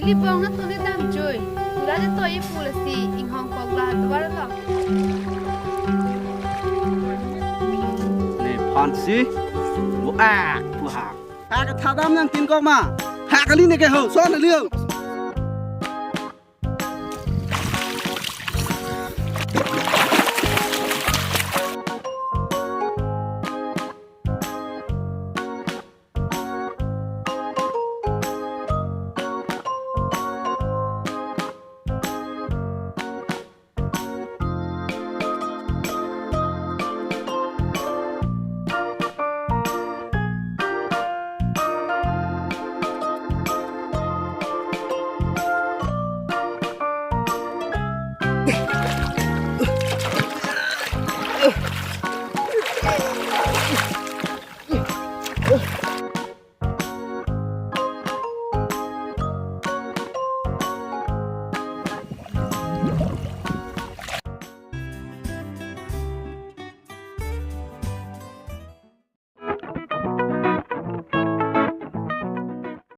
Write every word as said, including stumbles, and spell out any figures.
Lipong na tuli dam jui. Tula de to ipu lasi inghong kok la duar lo. Nephan si. Bu ak pu ha. Ha kathadam nangtin kok ma. Ha kali ne ke ho. Son na liu.